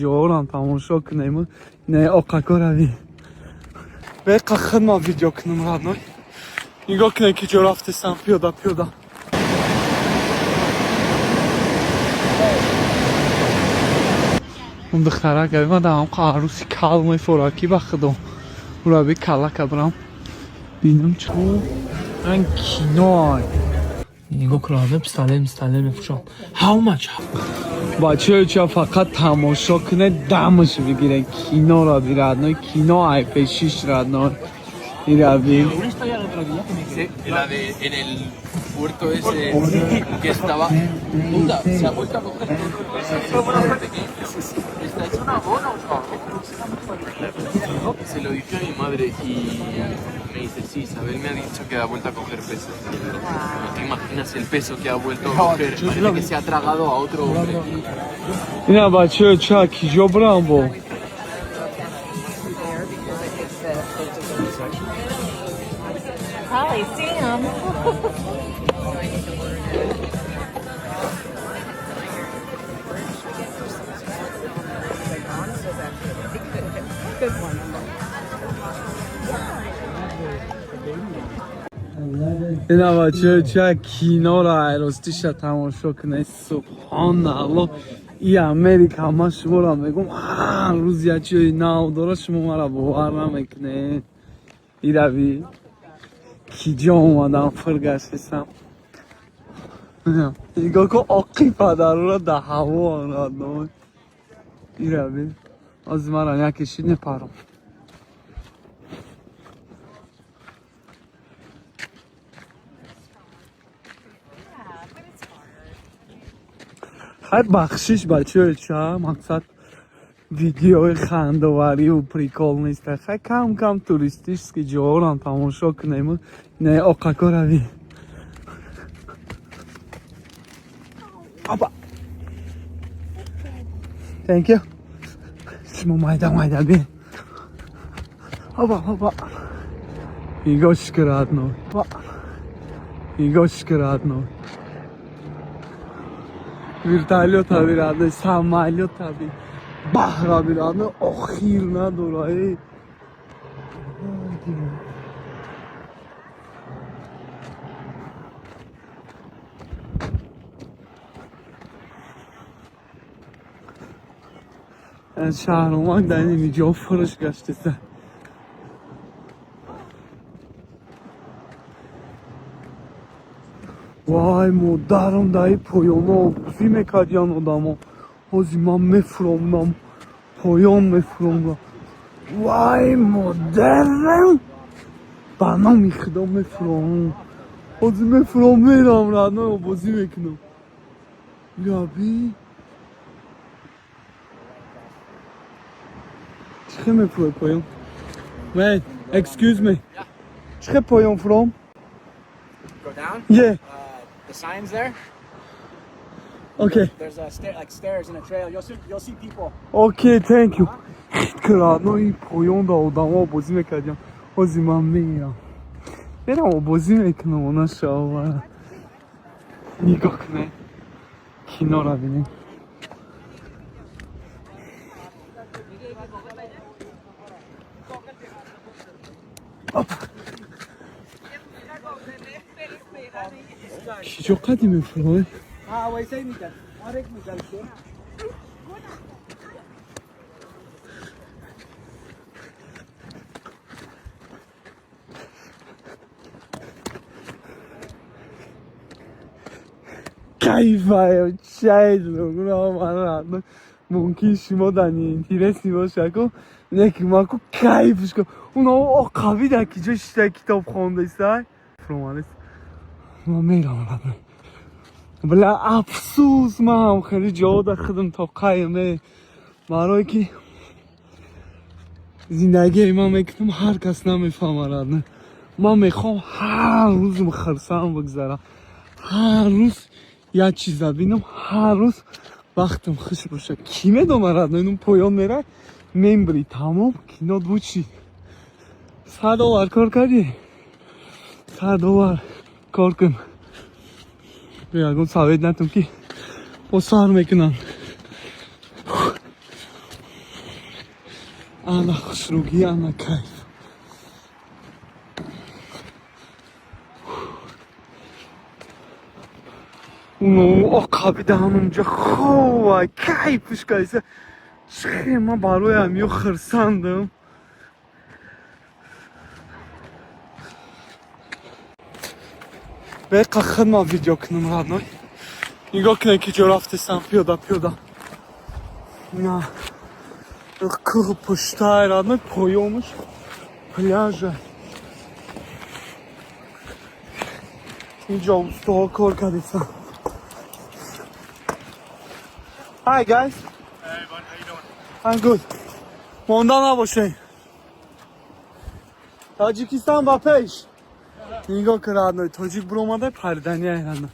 Ҷоҳорам тамошо кунем. Не, оқако рави. Беқа хидма видео кунам, родной. Нигоҳ кунед, ки ҷо рафтесам пиёда пиёда. Он духтарак гави ман арӯси кал мефора, ки ба худо ураби калака бирам бинам чӣ ан кино. Нигоҳ кун, родной, пистолет мистолет мефурӯшанд. How much? Бачаҳо, ча фақат тамошо кунед, дамаш бигиред. Киноро би, родной, кино айпешиш, родной, ираби. Sí, la de en el puerto ese que estaba. Puta, se ha vuelto a coger todo el peso pequeño. Está hecho una bola. Se lo dije a mi madre y me dice: "Sí, Isabel me ha dicho que ha vuelto a coger peso". No te imaginas el peso que ha vuelto a coger. Parece que se ha tragado a otro hombre. Ина, бачаҳо, ча киҷо бирам бо? There because I think that they just probably see them. So I need to order it. Should we get Christmas like honest is actually a really good one. I'm like, Ина, бачаҳо, ча киноро айростиша тамошо кунед. Субҳоналлоҳ, и Америка, ман шуморо мегӯм, ҳар рӯз як чизи нав дора, шумо мара бовар намекунед. Ирави ки ҷо омадам, фир гаштесам. Нигоҳ кун, оқи падарура да ҳаво, родной. Ирави ҳозир мара якешид, непаром. Yeah, but it's hard. Хай, бахшиш, бачаҳо, ча мақсад видеои хандоварию прикол нест. Хай, кам кам туристический ҷоҳорам тамошо кунем. Не, оқако рави. Опа, thank you. Шумо майда майда бин. Опа, опа, нигоҳ ки, родной, нигоҳ ки, родной, вертолёт аби, родной, самолёт аби, баҳр аби, родной, охир надора. Эй, шаҳромак дар ин ҷо фурӯш гаштеса. Вай, модарам, дар ин поёно оббозӣ мекардиян одамо. Ҳозир ман мефуромдам поён, мефуромдам. Вай, модарам, ба номи худо мефуромам. Ҳозир мефуром, мерам, родной, оббозӣ мекунам. Яби чӣ хел мефурои поён? Wait, excuse me, чӣ хел поён фуром? Go down. Yeah. The signs there. Okay. There's a stair, like stairs and a trail. You'll see people. Okay, thank you. Родной, поён да одамо обозӣ мекардям. Ҳозир ман мерам, обозӣ мекунам. Она шавара, нигоҳ кунед, киноро бинем. Опа. Киҷо қади мефуроед? हाँ, वैसे ही निकल और एक निकल के। Кайфаю, чай. Мумкин шумо дар неинтересный боша ку, неки маку кайфш ку. Уно оқави дар ки ҷо шита китоб хондаистай. Фуромадест, ман мерам, родной. Бля, афсӯс, ман ҳам хеле ҷо да худам то қайме, барое ки зиндагие ман мекунам, ҳар кас намефаҳмад, родной. Ман мехоҳам ҳар рӯзм хирсам бигзарам, ҳар рӯз як чиза бинам, ҳар рӯз вақтам хуш боша. Кӣ медонад, родной, ну поён мерай, мембри, тамом, кино бучи. 100 доллар кор кардӣ, 100 доллар кор кун. Ягон совет натум, ки бо сар мекунам. Ана хушругӣ, ана кайф. Уно оқабида ҳамонҷа ховай, кайфш кайса. Чихе ман барои ҳамиё хирсандам. Беқа хидма видео кунам, родной. Нигоҳ кунед, ки ҷо рафтесам пиёда пиёда. На кӯҳу пуштай, родной, поёмаш пляжа. Инҷо устоҳо кор кардесам. Hi guys. Hey, bud, how you doing? I'm good. Монда набошед. Тоҷикистон ба пеш. Нигоҳ кун, родной, тоҷик буромада паридани родной.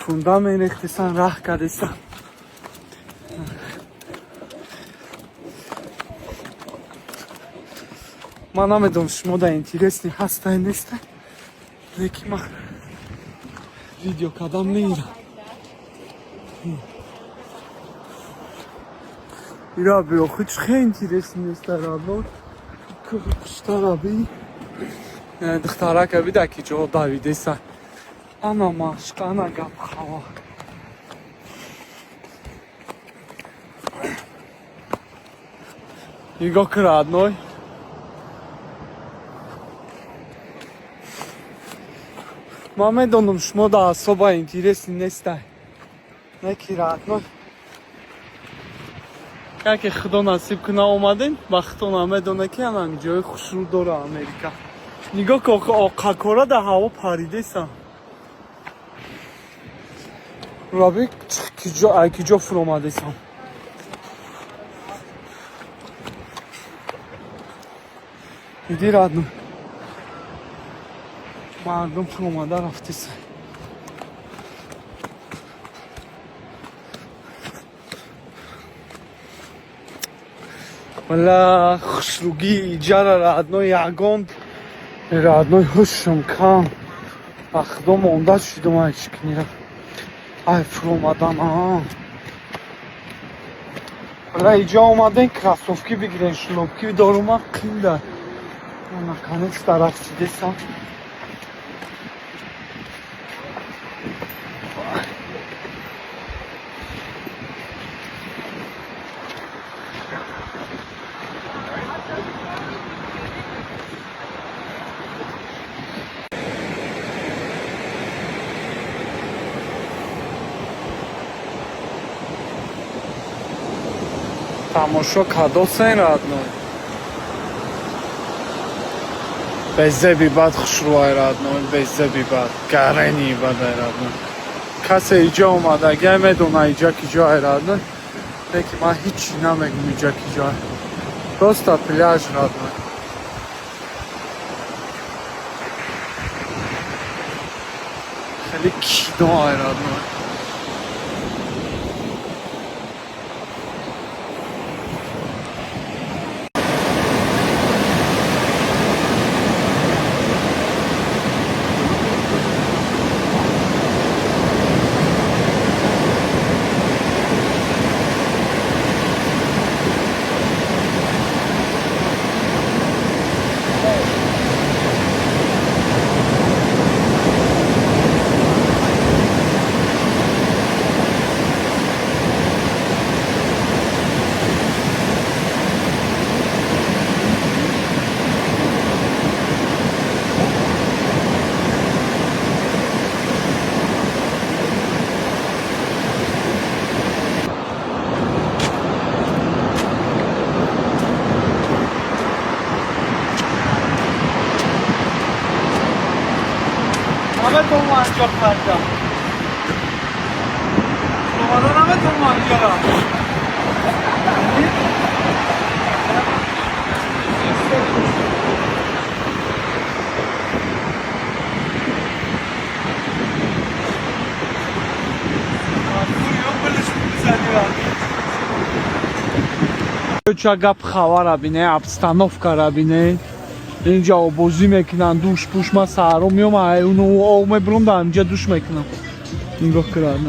Фунда мерехтесан, раҳ кардесан. Ман намедонам, шумо да интересный ҳастай, нестай, лекин ман видео кардам меирам. Ира биохи чӣ интересный неста, родной? Кӯҳи пуштара би. Духтарака бида, ки ҷо давидеса. Ана машқ, ана гап хава. Нигоҳ кун, родной. Ман медонам, шумо да асоба интересный нестай. Неки, родной. Яке худо насиб куна, омадем, вақтона медона, ки анам ҷои хушрӯ дора Америка. Нигоҳ кун, оқакора дар ҳаво паридесан. Раби киҷо, ай киҷо фуромадесам. Диди, родной. Мардум фуромада рафтесан. Вала хушругӣ иҷара, родной, ягон, родной, ҳушам кам. Ба худо монда шудам ай чикнира. Ай фуромадан а. Вала иҷа омаден, кроссовки бигирен, шлёпки дорума қинда. Наконец-то расидесам. Тамошо кадосен, родной. Безеби бад хушрӯай, родной, безеби бад, гарени бад, ай родной. Касе иҷа омадагиай медона иҷа ки ҷо, ай родной. Лекин ман ҳичи намегум иҷа ки ҷоай. Просто пляж, родной. Хеле кино, ай родной. Наметавонам анҷо кардам. Шуморо наметавонам анҷо рафт. Ча гап хабара бине, обстановкара бине. Инҷа обозӣ мекунанд, душ пуш. Ман саҳро меом, уно об мебурам, дар инҷа душ мекунам. Нигоҳ кунад.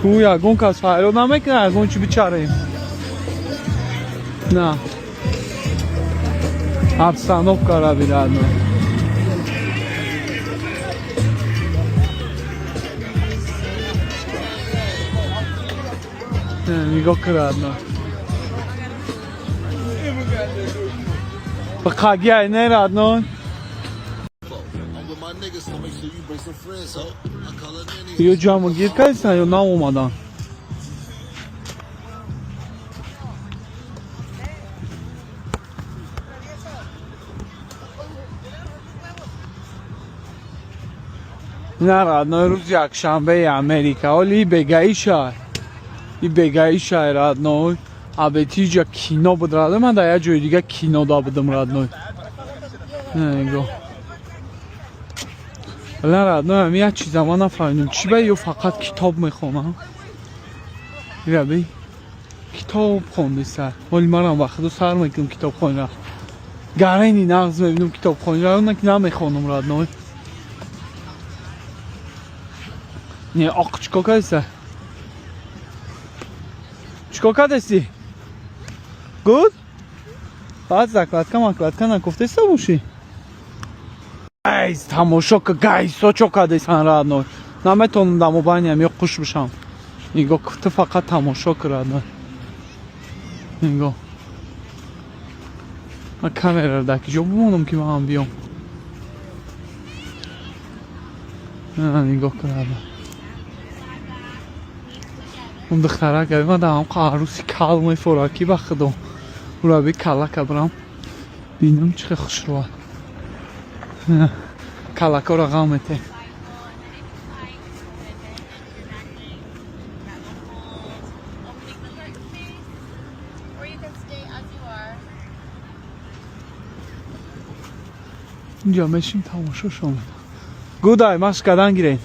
Ку ягон кас файрод намекунад, ягон чӣ бичарем. На. Обстановка ра би, родной. Нигоҳ кун, родной. Ба не, родной. I'm with my niggas, so make sure you bring some friends, ho. I call her Nanny. Ё ҷамъ гир кардисан ё наомадан? На, родной, рӯзи якшанбеи Америка. Оли бегаишай. И бегаишай, родной. Абетиҷа кино буд, родной. Ман дар як ҷои дига кино да будам, родной. Нигоҳ. На, родной, ами як чиза ман нафаҳмидам. Чӣ ба ё фақат китоб мехонам? Ира би. Китоб хондиса. Оли манам ба худо сар мекунам китобхонира. Гарени нағз мебинам китобхонира, она ки намехонам, родной. Не, оқ чикор кардиса? Чикор кардеси? Good? Баъд закладка макладка накуфтеста бошӣ? Guys, тамошо ка, guys, со чо кардесан, родной. Наметонам дар мобайниам ё қуш бишам. Нигоҳ, ту фақат тамошо ку, родной. Нигоҳ. Ман камераро дар ки ҷо бимонам, ки ман биём? Нигоҳ кун, родной. Он духтарак ман дар ҳам арӯси кал мефорад, ки ба худо. Ура би калака бирам. Бинам чӣ хел хушрӯа. Калакоро ғам мете. Opening the heart space, or you can stay as you are. Инҷа мешим, тамошошон медам. Гудай, машқ кардан гирен.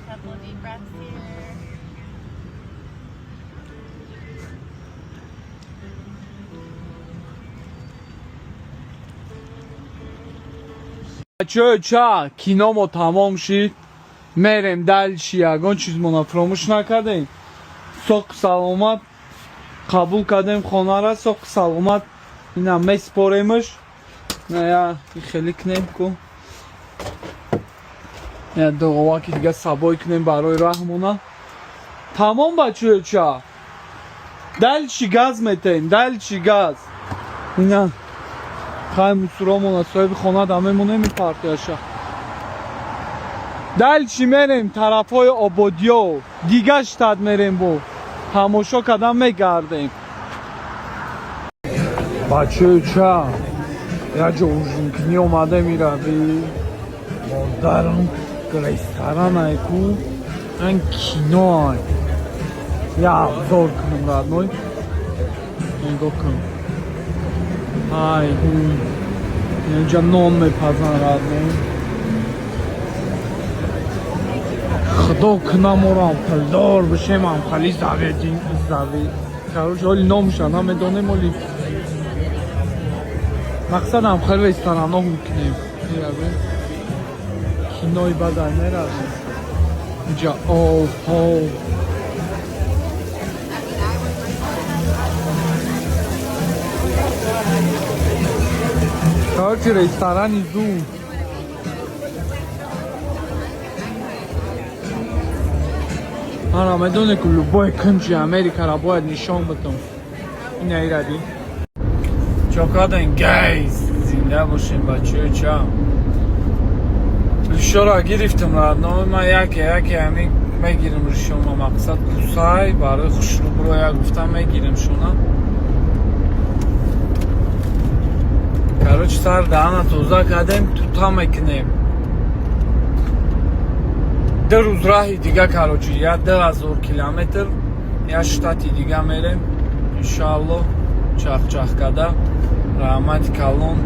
Couple of deep breaths here. Бачаҳо, ча киномо тамом шид, мерем дальше, ягон чизмона фаромӯш накардем. Соқ саломат қабул кардем хонара, соқ саломат ина меспоремш. Я хеле кунем ку. Я дуғоваки дига сабой кунем барои раҳмона. Тамом, бачаҳо, ча. Дальше газ метем, дальше газ. Ина хай мусуромона соҳиби хона да мемонем партияша. Дальше мерем тарафҳои Ободиё, дига штат мерем, бо тамошо кардан мегардем. Бачаё, ча як ҷо ужин кунӣ омадем. Ирави модарам ресторан айку ан кино ай. Я обзор кунам, родной, нигоҳ кун. Ай ҳуй, инҷа нон мепазан, родной. Худо кунам, орам пулдор бишем, амхали заведин зави. Короче, оли номша намедонем, оли мақсад амхали ресторано кунем. Ирави кинои бадай меравем. Инҷа об ҳов. Короче, ресторани зу. Ана медоне ки любой кунҷи Америкаро бояд нишон бидам. Ина иради. Чокаден, guys, зинда бошем, бачаё, ча. Ришоро гирифтам, родной, ман яке яке ҳамин мегирам ришома, мақсад кусай барои хушрӯ бироя гуфтам мегирам шуна. Короче, сар даҳана тоза кардем, тута мекунем. 2 рӯз раҳи дига, короче, я 2000 километр, я штати дига мерем. Иншоалло, чахчах када. Раҳмати калон.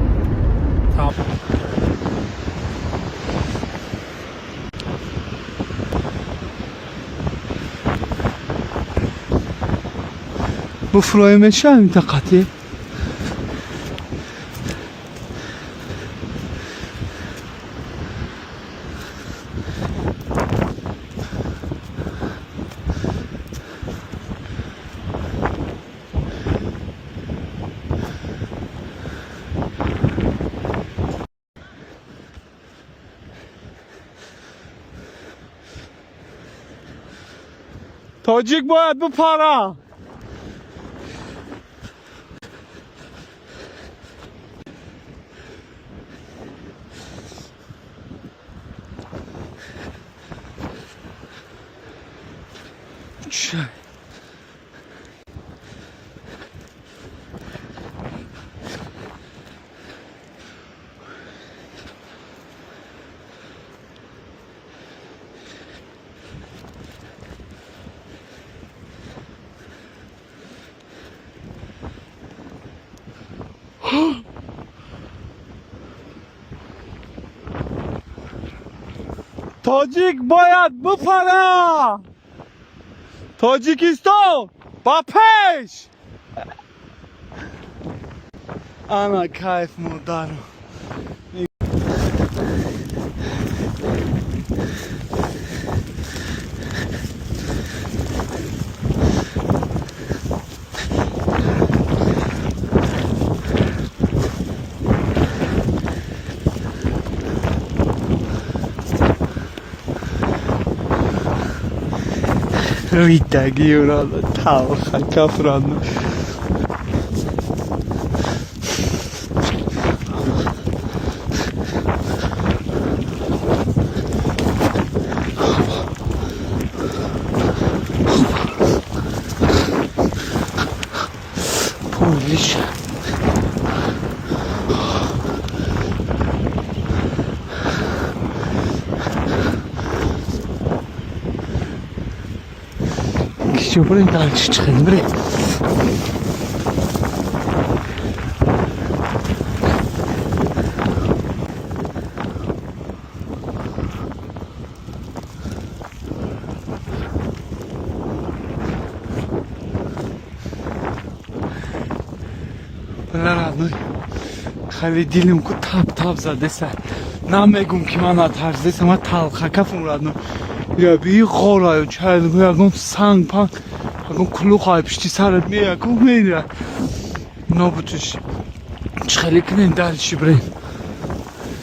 Буфрои мешавем тақати. Тоҷик бояд бипара. Чай. Тоҷик бояд бипара. Тоҷикистон ба пеш. Ана кайф, модару. Ритагиюрада талха кафрана. Пулиш. Чё, блин, дальше чиқем, блин. Бля, родной, хеле дилим ку тап тап задеса. Намегум, ки ман натарзеса, ман талхакафум, родной. Я би ғораю чай, ягон санг панг, ягон кулуқай пишти сарат меяку мера. Нобутиш. Чӣ хеле кунем, дальше бирем?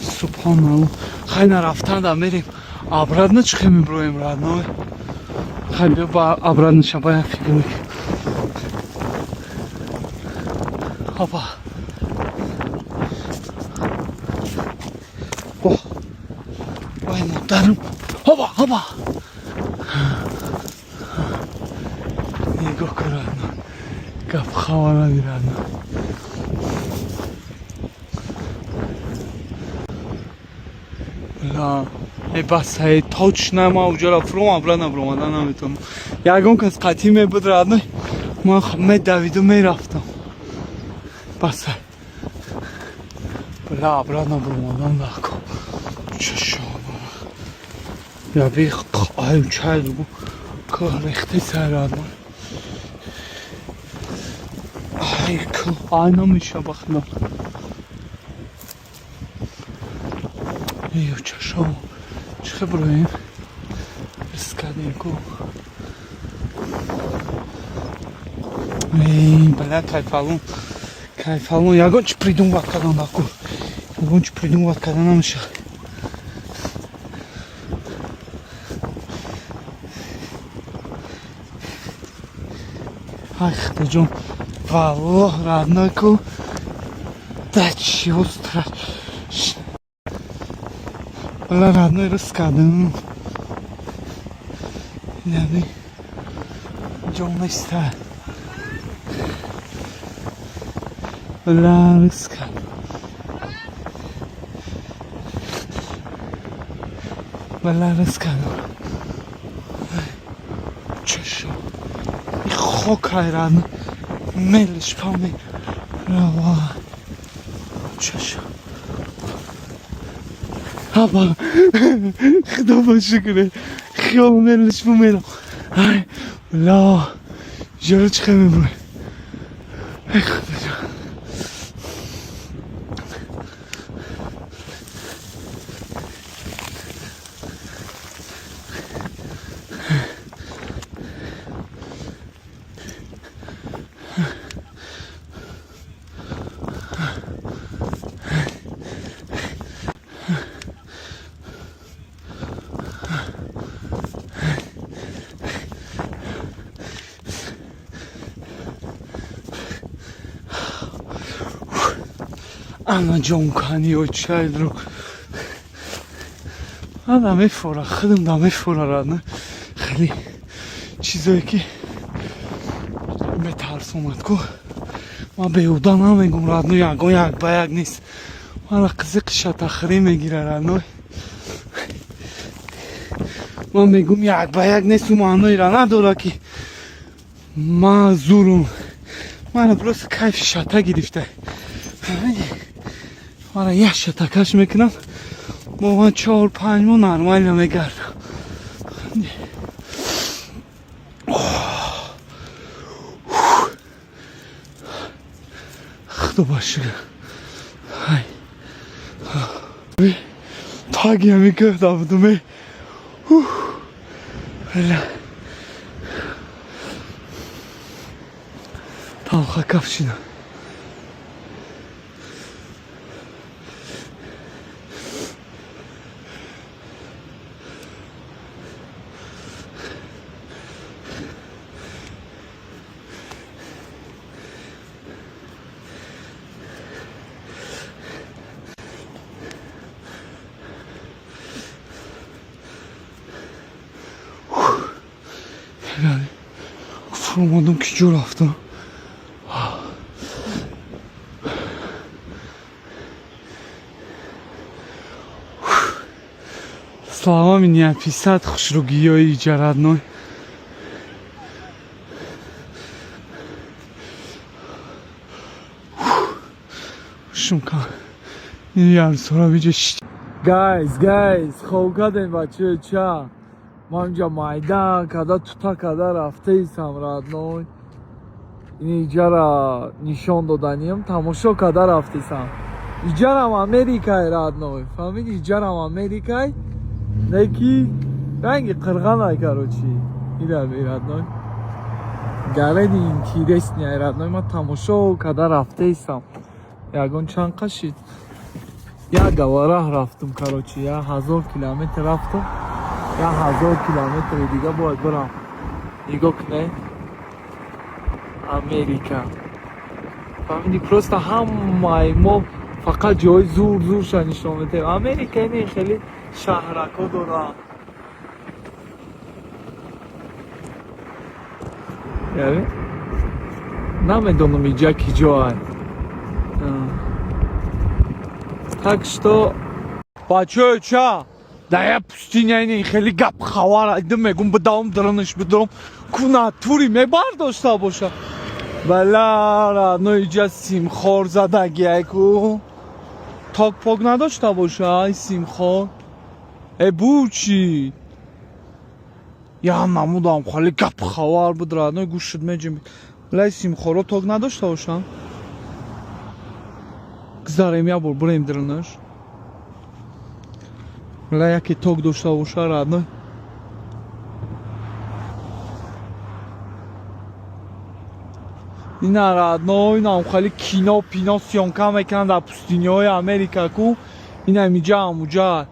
Субҳоналло. Хай, нарафтанда мерем. Обратно чӣ хел меброем, родной? Хай, биё, ба обратно шабая фикр мекунем. Опа. О. Вай, модарам. Опа, опа. Нигоҳ кун, родной. Гап хабар надиradно. Ла, э, бас, эй, точно ма уҷора фуром, обратно буромада наметавонам. Ягон кас қатъӣ мебуд, родной. Ман медавиду мерафтам. Бас. Бля, обратно буромадан дако. Чашо. Я би ай чай дугу. Рехте сар, родной. Ай, ку, ай, намеша бахна. Эй, чашо. Чӣ броем? Рискадем ку. Эй, бля, кайфалун. Кайфалун. Ягон чи придумват кардан даку. Ягон чи придумват кардан намеша. Ай, худоҷон. Валлоҳ, родной ку. Да чего страшно. Бля, родной, рискадем. Яъне ҷон неста. Бля, рискадем. Бля, рискадем. Чашо. И хок ҳайран. Мелиш пами. Рава. Чашо. Аба. Худо ба шукре. Хиёл мелиш бумерам. Ай, ла. Ҷоро чӣ хел мебурем? Ай, худоҷон. Ана ҷонкани очайдро. Ана мефора, худам да мефора, родной. Хеле чизое ки метарсонад ку. Ман беҳуда намегум, родной, ягон як ба як нест. Мана қизиқи шатахӯрӣ мегира, родной. Ман мегум, як ба як нест, ӯ маъноеро надорад, ки ман зурум. Мана просто кайфи шата гирифта. Мана як шатакаш мекунам. Мо ман 4-5 моҳ нормально мегардам. Худо ба шукр. Ай. Таги ҳамин кӯҳ будум. Бля. Талха кафшина. Фуромадам, ки ҷо рафтам. Словами не описать хушругиёи иҷа, родной. Шумка. Ярсора биҷа. Guys, guys, хоб кардем, бачаё, ча? Ман инҷа майдан када, тута када рафтаисам, родной. Ин иҷара нишон доданиям, тамошо када рафтисам. Иҷарам Америкай, родной. Фаҳмиди, иҷарам Америкай. Неки ранги қирғанай, короче. Ира родной. Гареди интересный, родной, ман тамошо када рафтаисам. Ягон чанд қашид. Як гава раҳ рафтум, короче, 1000 километр рафтум. 1000 километри дига бояд бирам. Нигоҳ кунед. Америка. Фаҳмиди, просто ҳамаи мо фақат ҷои зур зурша нишон медиҳем. Америка ин хеле шаҳракҳо дорад. Яъне? Намедонам, иҷа ки ҷоай. Так что бачаё, ча, дар як пустыня ин хеле гап хабар айдим, мегум, бидавм дарунаш, бидурам куна тури мебардошта боша. Бала, родной, иҷа симхор задагиай ку, ток пок надошта боша. Ай симхор э бу чӣ я намудам, хеле гап хабар буд, родной, гӯшт меҷим. Балай, симхоро ток надошта бошанд. Гузарем, як бор бирем дарунаш. Бала, яке ток дошта боша, родной. Ина, родной, инам хеле кино пино съёмка мекунанд дар пустыня ҳои Америка ку. Инам иҷа ҳамуҷа.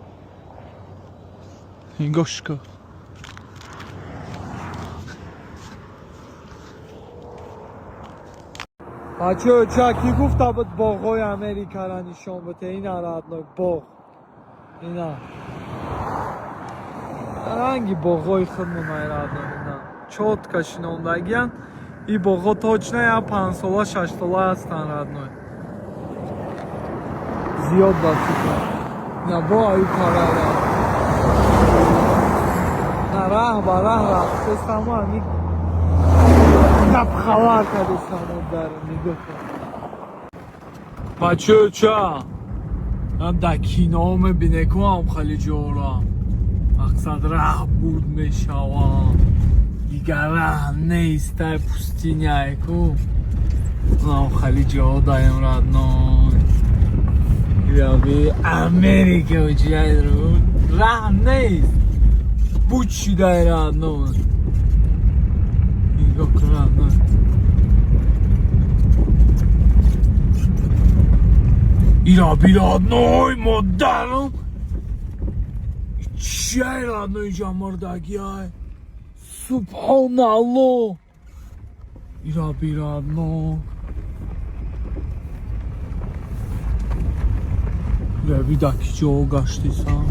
Нигоҳш кун. Бачаё, ча, кӣ гуфта буд боғҳои Америкаро нишон бите? Ина, родной, боғ. Ина. Ранги боғҳои худмон, ай, родной, ина. Чётко шинондагиян. И боғҳо точно я 5-сола, 6-сола ҳастанд, родной. Зиёд ба фикр. Ина бо аю парара. На раҳ ба раҳ рафтесаму ами гап хабар кардесаму дар нигоҳ кун. Бачаё, ча? Дар кино мебине ку ҳам хеле ҷора. Мақсад, раҳ буд мешавам. Дигар раҳ нест, ай пустыня й ку. Нам хеле ҷо даем, родной. Яби Америка уҷайру. Раҳ нест. Буд шидай, родной. Нигоҳ кун, родной. Ира би, родной, модарам. Чиай, родной, иҷа мурдагиай. Субҳоналлоҳ. Ира би, родной. Раби даки ҷо гаштисан.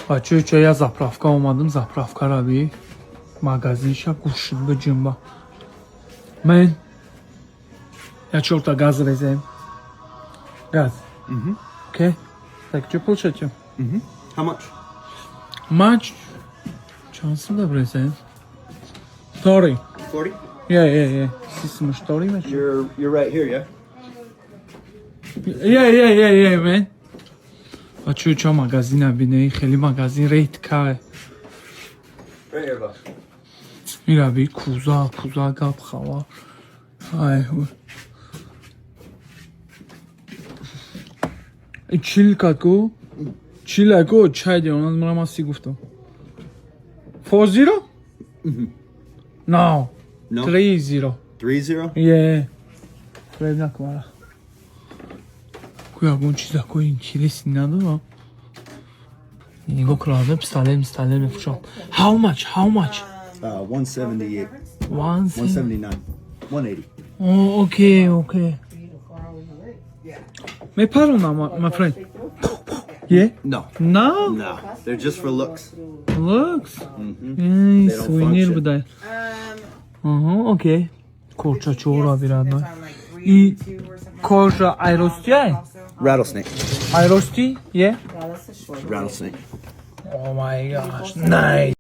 Бачаё, ча я заправка омадам, заправка раби магазинша гӯшт биҷимба. Мен я чорта газ резем. Газ. Окей. Так, что получаете? How much? Much? Чанд сум брезем? 40. 40? Yeah. Си 40 меш? You're right here, yeah? Yeah, man. Бачаё, ча магазина бинеи, хеле магазин редкае. Right here, boss. Мираби куза, пуза, гап хава. Ай, чил каку? Чил ако чай де, оназ мара маси гуфтам. 4-0? No. No. 3-0. 3-0? Yeah. Фреб накун мара. Ку ягон чизакои интереси надорам. Нигоҳ кунам, пистолет, мистолет мефурӯшам. How much? How much? 178. One 179. 180. Oh, okay. Мепаронам, my friend. Yeah? No. No? No. They're just for looks. Looks. They don't Сувенир function. будай. Аҳа, окей. Корчачора бирадной. И кожа айростияй? Rattlesnake. Айрости? Yeah? Rattlesnake. Oh my gosh, nice.